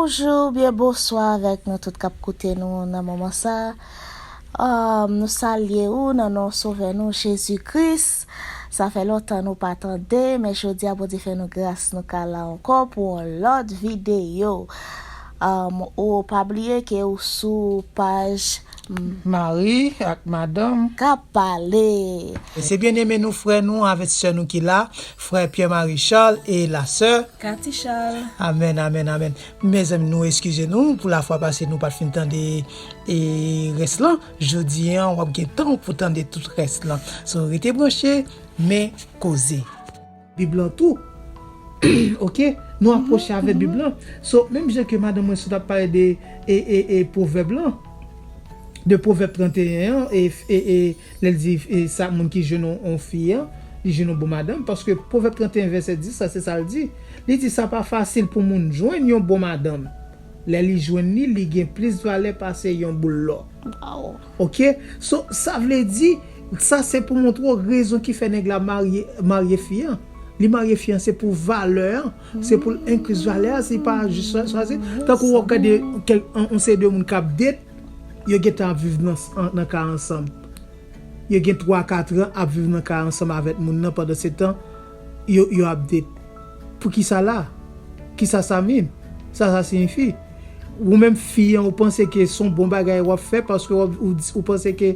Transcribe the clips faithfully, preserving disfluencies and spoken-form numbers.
Bonjou, byen bonswa avèk nou tout k ap koute nou nan moman sa. Um, nou salye ou nan non Sovè nou Jezi Kris. Sa fè lontan nou pa tande, men jodi a Bondye fè nou gras nou ka la ankò pou yon lòt videyo. Um, ou pa bliye ke ou sou paj Mari ak madanm. K ap pale. E se byeneme nou, frè nou avèk sè nou ki la, frè Pierre Marie Charles e la sè. Cathy Charles. Amèn, amèn, amèn. Mezanmi, nou eskize nou pou lafwa pase nou pa t fin tande e rès lan. Jodi an, w ap gen tan pou tande tout rès lan. So, rete branche, men koze. Bib lan tou. Ok? Nou apwoche avèk Bib lan. So, menm jan ke madanm mwen sot ap pale de e, e, e pwovèb lan, de pwovèb trannteyen an, e, e, e lè l di e, sa moun ki jwenn yon, yon fi an, li jwenn yon bon madanm, paske pwovèb trannteyen vèsè dis la, se sa l di. Li di sa pa fasil pou moun jwenn yon bon madanm. Lè li jwenn li, li gen plis valè pase yon boul lò. Wow. Ok? So, sa vle di, sa se pou montre w rezon ki fè nèg la marye, marye fi an. Li marye fi an, se pou valè an. Se pou l enkri valè an, se pa jis chwazi. Tankou w ap gade kèk, on, on seri de moun k ap date, yo gentan ap viv nan, nan kay ansanm. Yo gen twa, kat an ap viv nan kay ansanm avèk moun nan, pandan se tan, yo, yo ap date. Pou ki sa la? Ki sa sa mean? Sa sa siyifi? Ou menm fi an, ou panse ke se yon bon bagay w ap fè paske w ap, ou, ou panse ke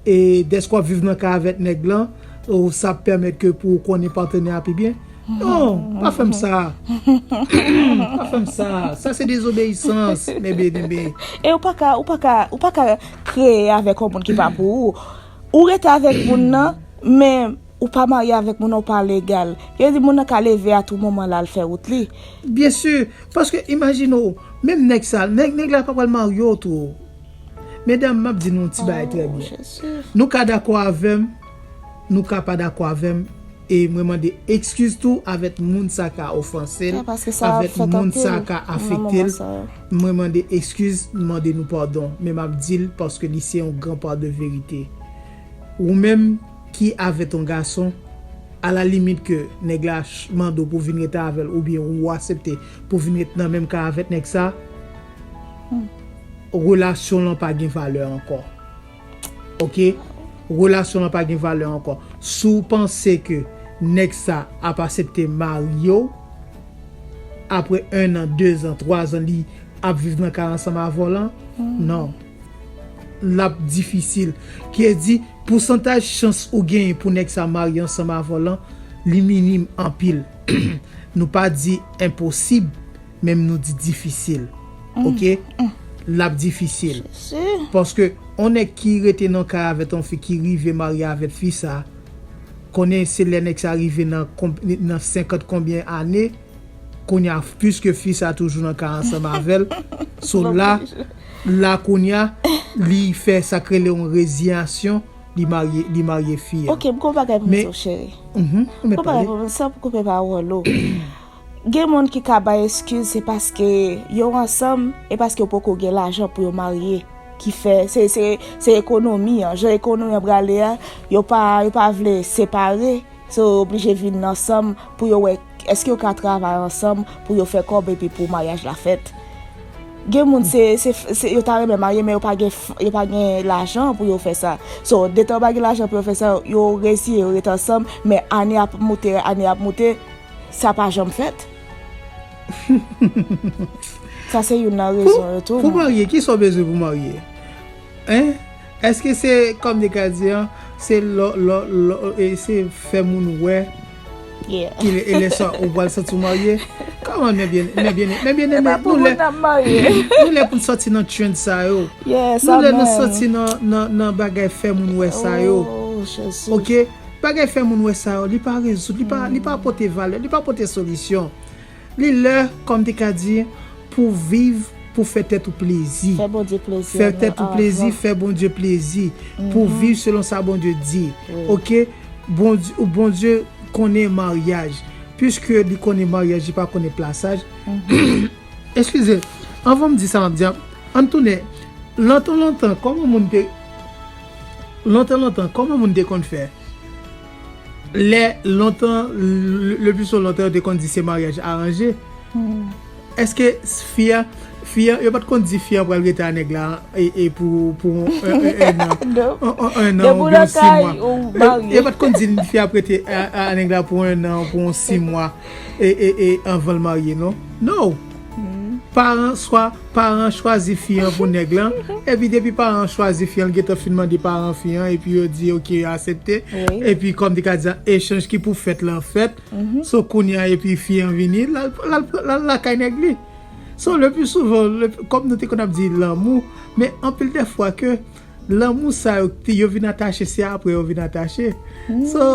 e, dèske w ap viv nan kay avèk nèg lan, ou, sa ap pèmèt ke pou w konnen patnè a pi byen? Non, pa fè m sa. Pa fè m sa. Sa se dezobeyisans, men byeneme. E ou pa ka, ou pa ka, ou pa ka kreye avèk yon moun ki pa pou ou. Ou rete avèk moun nan, men ou pa marye avèk moun nan, ou pa legal. Yo di moun nan ka leve a tou moman la al fè wout li. Byen si, paske imajine w, menm nèg sa, nèg, nèg la pa pral marye w tou. Medam, m ap di nou yon ti bagay trè byen. Nou ka dakò avè m, nou ka pa dakò avè m, e mwen mande ekskiz tou avèk moun sa ka ofanse l, avèk moun sa ka afekte l. Mwen mande ekskiz, m mande nou padon, men m ap di l paske li se yon gran pa de verite. Ou menm ki avèk yon gason, alalimit ke nèg la ch- mande w pou vin ret avè l oubyen ou aksepte pou vin ret nan menm kay avèk nèg sa, relasyon lan pa gen valè ankò. Ok? Relasyon lan pa gen valè ankò. Si w panse ke nèg sa ap aksepte marye w, apre en an, de zan, twa zan, li ap viv nan kay ansanm avè w lan, non. L ap difisil. Ki vle di, pousantaj chans ou genyen pou nèg sa marye ansanm avè w lan, li minim anpil. Nou pa di enposib, men nou di difisil. Ok? L ap difisil. Paske yon nèg ki rete nan kay avèk yon fi ki rive marye avèk fi sa, konnen se lè nèg sa rive nan, nan senkant konbyen ane, kounye a, piske fi sa toujou nan kay ansanm avè l, so la, la kounye a, li fè sa k rele yon reziyasyon, li marye, li marye fi a. Ok, m gon bagay pou m di w, cheri. M gon bagay pou m di w, san pou koupe pawòl ou. Gen moun ki ka bay eskiz, se paske yo ansanm, e paske yo poko gen lajan pou yo marye. Ki fè, se, se, se ekonomi an. Jan ekonomi an prale a, yo pa, yo pa vle separe. So, yo oblije vin ansanm pou yo wè èske yo ka travay ansanm pou yo fè kòb epi pou maryaj la fèt. Gen moun se, se, se yo ta renmen marye, men yo pa gen, yo pa gen lajan pou yo fè sa. So, detan yo pa gen lajan pou yo fè sa, yo reziye, yo ret ansanm, men ane ap moute, ane ap moute, sa pa janm fèt. Sa se youn nan rezon yo tou. Pou marye, kisa w bezwen pou marye? Hein? Èske se, kòm yo ka di an, se lò, lò, lò, e se fè moun wè ki lè, e lè sa ou pral santi w marye? Kòman, men byen, men byen, men byen eme, nou lè, nou lè pou n sòti nan trend sa yo. Nou lè nou sòti nan, nan, nan bagay fè moun wè sa yo. Ok? Bagay fè moun wè sa yo, li pa rezoud, li pa, li pa pote valè, li pa pote solisyon. Li lè, kòm te ka di, pou viv, pou fè tèt ou plezi. Fè Bondye plezi. Fè tèt ou plezi, fè Bondye plezi. Pou viv selon sa Bondye di. Ok? Bondye, Bondye konnen maryaj. Piske li konnen maryaj, li pa konnen plasaj. Eskize, anvan m di sa m ap di a, ann tounen. Lontan, lontan, kòman moun te, lontan, lontan, kòman moun te konn fè? Lè lontan, le, le pli souvan lontan, yo te konn di se maryaj aranje. Èske fi a, fi a, yo pa t konn di fi a pral rete a nèg la e, e pou, pou yon, yon, yon, yon an, Non. yon, yon, yon an Depi w oubyen nan sis kay, mwa? Ou Yo, marye. Yo pa t konn di fi a ap rete a, a nèg la pou yon an, pou yon sis mwa e, e, e anvan l marye, non? No! Paran, swa paran chwazi fi an pou nèg lan, epi depi paran an chwazi fi an, l gentan fin mande paran fi an, epi yo di, "Ok, yo aksepte." Wi. Epi kòm te ka di, echanj ki pou fèt lan fèt. So kounye a, epi fi an vini, l al, l al, l al lakay nèg li. So, le pli souvan, le, kòm nou te konn ap di lanmou, men anpil de fwa ke lanmou sa yo, yo vin atache, se apre yo vin atache. So,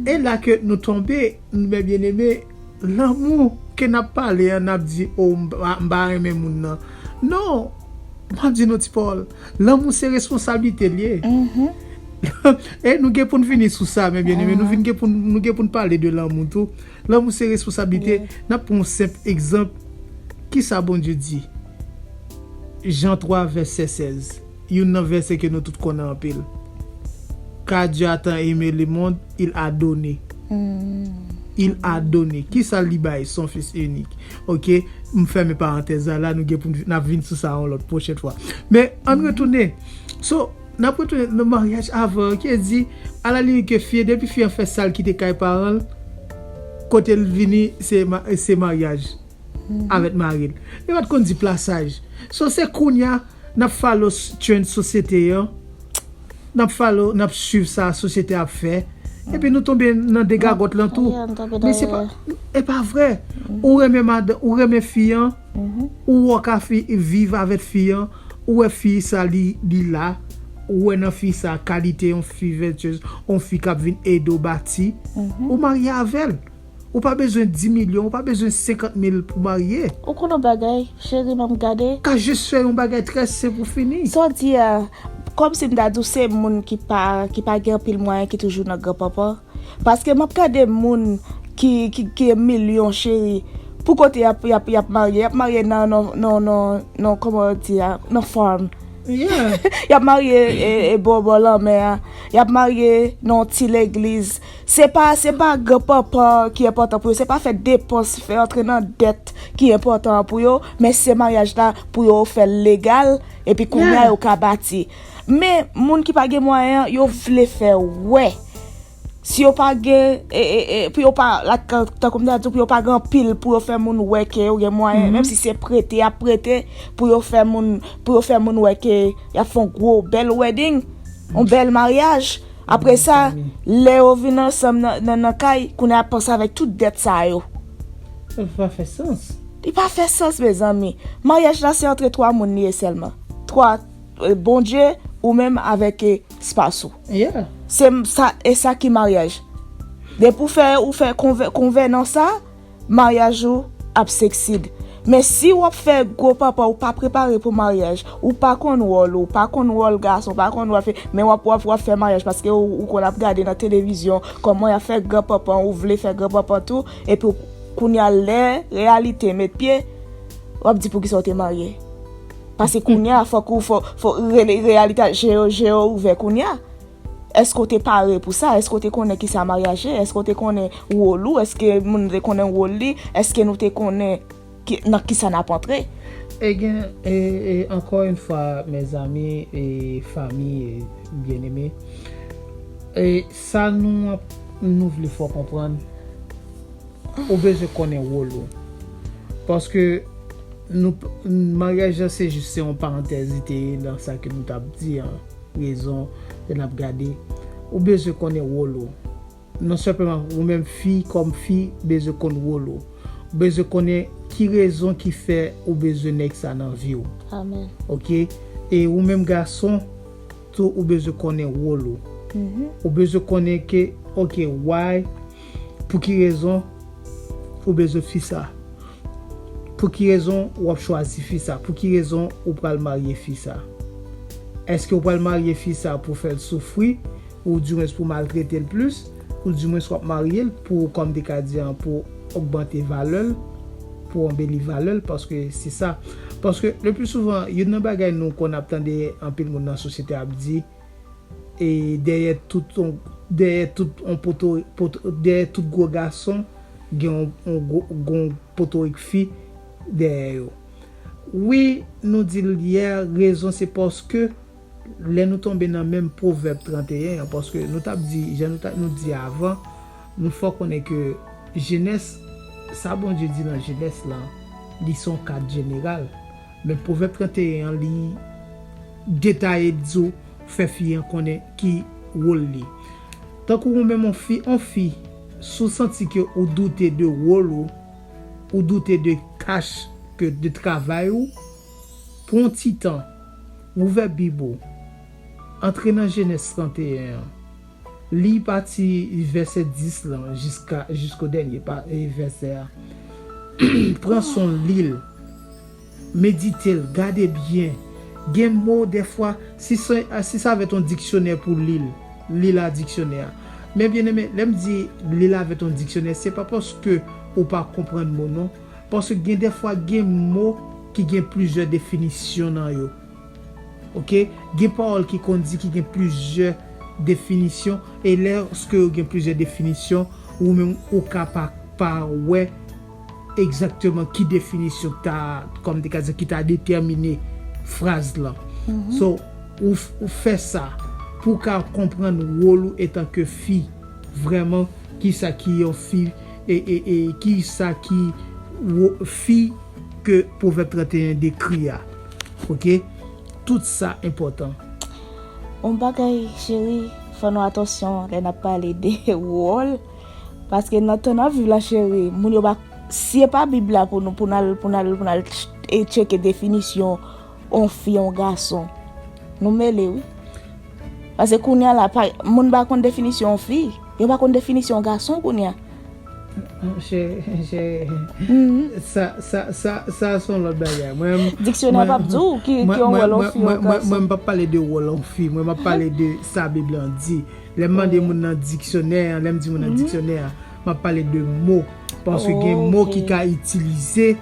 e la ke nou tonbe, men byeneme, lanmou ke n ap pale an, n ap di, "O, m pa, m pa renmen moun nan." Non, m ap di nou ti pawòl, lanmou se responsablite l ye. E nou gen pou n vini sou sa, men byeneme, nou vin gen pou n, nou gen pou n pale de lanmou tou. Lanmou se responsablite. N ap pran yon senp egzanp. Kisa Bondye di? Jan twa, vèsè sèz. Youn nan vèsè ke nou tout konnen anpil. Car Dieu a tant aimé le monde, il a donné. Il a donné. Kisa li bay son fils unique? Ok, m fèmen parantèz la, la nou gen pou n, n ap vin sou sa yon lòt pwochèn fwa. Men, ann retounen. So, n ap retounen nan maryaj avan, ki di, a la limit ke fi, depi fi an fè sa l kite kay paran l, kote l vini, se ma-, se maryaj avèk mari l. Yo pa t konn di plasaj. So, se kounye a, n ap follow s-, trend sosyete an. N ap follow, n ap swiv sa sosyete ap fè. Epi nou tonbe nan degagòt lan tou. Yeah, nou tonbe Men se pa, nan e pa vre. Ou renmen madan, ou renmen fi an, ou wè w ka fi, viv avèk fi an, ou wè fi sa li, li la, ou wè nan fi sa kalite yon fi vètyez, yon fi k ap vin ede w bati, ou marye avè l. Ou pa bezwen dis milyon, ou pa bezwen senkant mil pou marye. Ou konn yon bagay, cheri, ban m gade. Ka jis fè yon bagay trè senp pou fini. Sa w di a, kòmsi m ta di w se moun ki pa, ki pa gen anpil mwayen ki toujou nan granpanpan. Paske m ap gade moun ki, ki, ki gen milyon, cheri. Pou kote y ap, y ap, y ap marye? Y ap marye nan, nan, nan, nan, nan, kòman yo di a, nan farm. Yeah. Y ap marye e, e bò, bò lanmè a. Y ap marye nan yon ti legliz. Se pa, se pa granpanpan ki enpòtan pou yo. Se pa fè depans, fè antre nan dèt ki enpòtan pou yo. Men se maryaj la pou yo fè l legal. Epi kounye a Yeah. Yo ka bati. Men moun ki pa gen mwayen an, yo vle fè wè. Si yo pa gen, e, e, e, pou yo pa, la, tankou m ta di w, pou yo pa gen anpil, pou yo fè moun wè ke yo gen mwayen, menm si se prete, y ap prete, pou yo fè moun, pou yo fè moun wè ke y ap fè yon gwo, bèl wedding, yon bèl maryaj. Apre sa, lè yo vin ansanm nan, nan, nan kay, kounye a y ap panse avèk tout dèt sa yo. Sa pa fè sans. Li pa fè sans, mezanmi. Maryaj la se antre twa moun li ye sèlman. Twa, e, Bondye, ou menm avèk, e, spouse ou. Yeah. Se m-, sa, e sa ki maryaj. Depi w fè, ou fè konvè-, konvènans sa, maryaj ou ap succeed. Men si w ap fè gwo papa, ou pa prepare pou maryaj, ou pa konn wòl ou, ou pa konn wòl gason, ou pa konn wòl fi, men w ap, w ap, w ap fè maryaj paske ou, ou konn ap gade nan televizyon kòman y ap fè granpanpan, ou vle fè granpanpan tou, epi w, kounye a lè reyalite met pye, w ap di poukisa w te marye. Paske kounye a, fòk ou, fò, fò re-, reyalite a, je yo, je yo ouvè kounye a. Èske w te pare pou sa? Èske w te konnen kisa maryaj ye? Èske w te konnen wòl ou? Èske moun te konnen wòl li? Èske nou te konnen ki, nan kisa n ap antre? E gen, e, e, encore une fois, mes amis, e fanmi, e byeneme, e sa nou ap, nou vle fè w konprann, ou bezwen konnen wòl ou. Paske nou, maryaj la se jis se yon parantèz li te ye nan sa ke nou t ap di an, rezon ke n ap gade. Ou bezwen konnen wòl ou. Non sèlman ou menm fi, kòm fi, bezwen konn wòl ou. Ou bezwen konnen ki rezon ki fè ou bezwen nèg sa nan vi w. Amen. Ok? E ou menm gason, tou ou bezwen konnen wòl ou. Ou bezwen konnen ke, ok, why, pou ki rezon ou bezwen fi sa? Pou ki rezon w ap chwazi fi sa? Pou ki rezon ou pral marye fi sa? Èske ou pral marye fi sa pou fè l soufri, ou dimwens pou maltrete l plis, ou dimwens w ap marye l pou, kòm te ka di an, pou ogmante valè l, pou anbeli valè l, paske se sa. Paske le pli souvan, youn nan bagay nou konn ap tande anpil moun nan sosyete ap di, e dèyè tout on, dèyè tout on poto, poto, dèyè tout gwo gason, gen on, on gwo, gen on potorik fi dèyè yo. Wi, nou di l yè, rezon se paske lè nou tonbe nan menm Pwovèb trannteyen an, paske nou t ap di, jan nou, ta, nou di avan, nou fè w konnen ke Jenès, sa Bondye di nan Jenès lan, li se yon kad jeneral. Men Pwovèb trannteyen an, li detaye di w, fè fi an konnen ki wòl li. Tankou ou menm yon fi, yon fi, si w santi ke ou doute de wòl ou, ou doute de tach ke de travay ou, pran yon ti tan, ouvè Bib ou, antre nan Jenès trannteyen an, li pati vèsè dis lan jiska, jisko dènye pa, e, vèsè a. Pran son, li l, medite l, gade byen. Gen mo, dèfwa, si se, si se avèk yon diksyonè pou li l, li l a diksyonè a. Men byeneme, lè m di li l avèk yon diksyonè, se pa paske ou pa konprann mo non. Paske gen dèfwa, gen mo ki gen plizyè definisyon nan yo. Oke? Gen pawòl ki konn di ki gen plizyè definisyon, e lèske yo gen plizyè definisyon, ou menm ou ka pa, pa wè egzakteman ki definisyon ki ta, kòm te ka di, ki ta detèmine fraz lan. So, ou, f- ou fè sa pou w ka konprann wòl ou etanke fi, vrèman, kisa ki yon fi, e, e, e kisa ki wo- fi ke Pwovèb trannteyen dekri a. Oke? Tout sa enpòtan. Yon bagay, cheri, fò nou atansyon lè n ap pale de wòl. Paske nan tan n ap viv la, cheri, moun yo pa, si e pa Bib la pou nou, pou n al, pou n al, pou n al ch- e tcheke definisyon yon fi, yon gason, nou mele, wi. Paske kounye a la, pa, moun pa konn definisyon yon fi. Yo pa konn definisyon yon gason kounye a. Monchè, monchè, sa, sa, sa, sa se yon lòt bagay. Mwen, Diksyonè p ap di w ki, ki yon wòl yon fi, yon gason. Mwen, m p ap pale de wòl yon fi. Mwen, m ap pale de sa Bib lan di. Lè m mande moun nan diksyonè an, lè m di moun nan diksyonè an, m ap pale de mo. Paske gen mo ki ka itilize,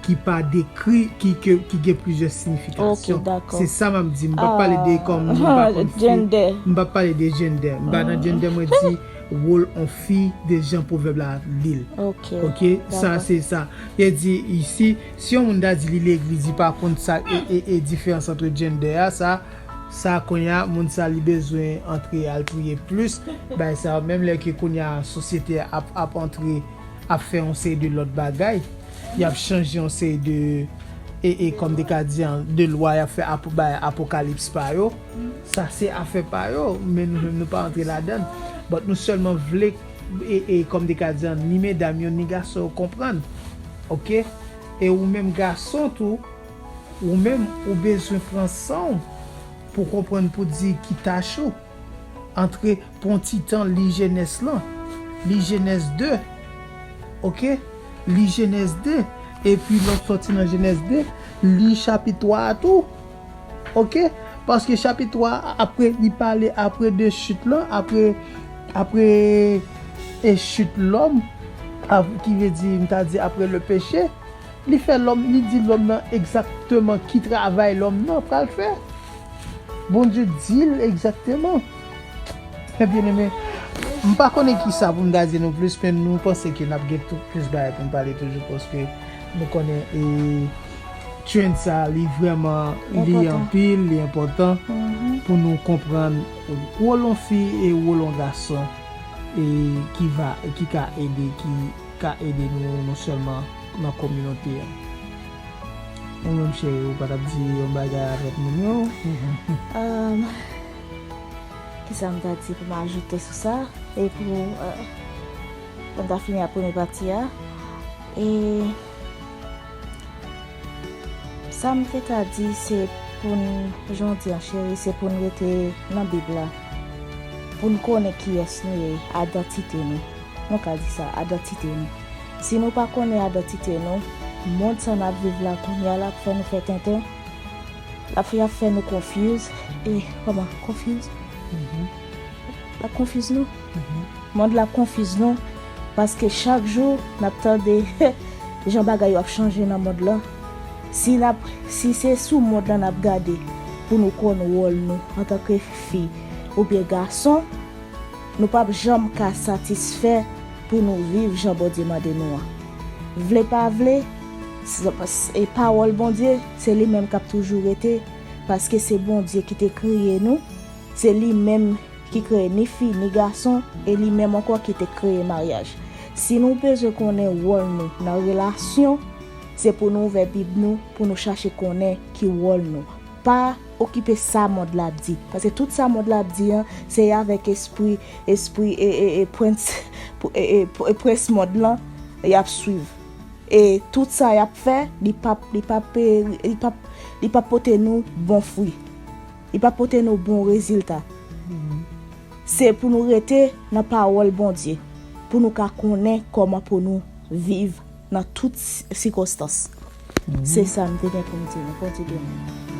ki pa dekri, ki, ki, ki gen plizyè siyifikasyon. Ok, dakò. Se sa m ap di. M p ap pale de kòm moun pa konn fi. Gender. M p ap pale de gender. M pa nan gender, mwen di wòl yon fi de jan pwovèb la li l. Ok. Ok? Sa, se sa. E di, isi, si yon moun ta di li legliz, li pa konn sa, e, e, e diferans ant gender a, sa, sa kounye a, moun sa li bezwen antre al priye plis. Bay sa, menm lè ke kounye a, sosyete a ap, ap antre, ap fè yon seri de lòt bagay. Y ap chanje yon seri de, e, e kòm te ka di an, de lwa, y ap fè ap- bay apokalips pa yo. Sa se afè pa yo, men nou menm nou pa antre ladan. But nou sèlman vle, e, e kòm te ka di an, ni medam yo, ni gason yo konprann. Ok? E ou menm gason tou, ou menm ou bezwen pran san w pou konprann, pou di ki tach ou. Antre, pran ti tan, li Jenès lan. Li Jenès de. Ok? Li Jenès de. Epi lè w sòti nan Jenès de, li chapit twa a tou. Ok? Paske chapit twa a, apre, li pale apre de chit lan, apre, apre, e chit lòm, av- ki vle di, m ta di, apre le peche, li fè lòm, li di lòm nan egzakteman ki travay lòm nan pral fè. Bondye di l egzakteman. Mè byeneme, m pa konnen ki sa pou m ta di nou plis, men nou panse ke n ap gen tout plis bagay pou n pale toujou, paske nou konnen, e, trend sa, li vrèman, li anpil, li enpòtan pou nou konprann wòl yon fi e wòl yon gason, e ki va, ki ka ede, ki ka ede nou non sèlman nan kominote a. Ou menm cheri, ou pa t ap di yon bagay avèk moun yo? Kisa m ta di pou m ajoute sou sa? E pou, euh, pou m ta fini ak premye pati a. E sa m te ka di, se pou n, jan w di an, cheri, se pou n rete nan Bib la. Pou n konnen kiyès nou ye, idantite nou. Nou ka di sa, idantite nou. Si nou pa konnen idantite nou, mond sa n ap viv la kounye a la ap fè nou fè tenten. L ap fè, ap fè nou confuse. E, kòman? Confuse? L ap confuse nou. Mond la confuse nou. Paske chak jou, n ap tande jan bagay yo ap chanje nan mond lan. Si n ap, si se sou mond lan n ap gade pou nou konn wòl nou antanke fi oubyen gason, nou p ap janm ka satisfè pou nou viv jan Bondye mande nou an. Vle pa vle, S- s- e pawòl Bondye, se li menm k ap toujou rete, paske se Bondye ki te kreye nou, se li menm ki kreye ni fi ni gason, e li menm ankò ki te kreye maryaj. Si nou bezwen konnen wòl nou nan relasyon, se pou nou ouvè Bib nou, pou nou chache konnen ki wòl nou. Pa okipe sa mond la ap di. Paske tout sa mond la ap di an, se avèk espri, espri e, e, e prens, e, e, e prens mond lan y ap swiv. E tout sa y ap fè, li p ap, li p ap, e, li p ap, li p ap pote nou bon fwi. Li p ap pote nou bon rezilta. Se pou nou rete nan pawòl Bondye, pou nou ka konnen kòman pou nou viv nan tout sikonstans. Se sa m te gen pou m di nou. Bondye beni nou.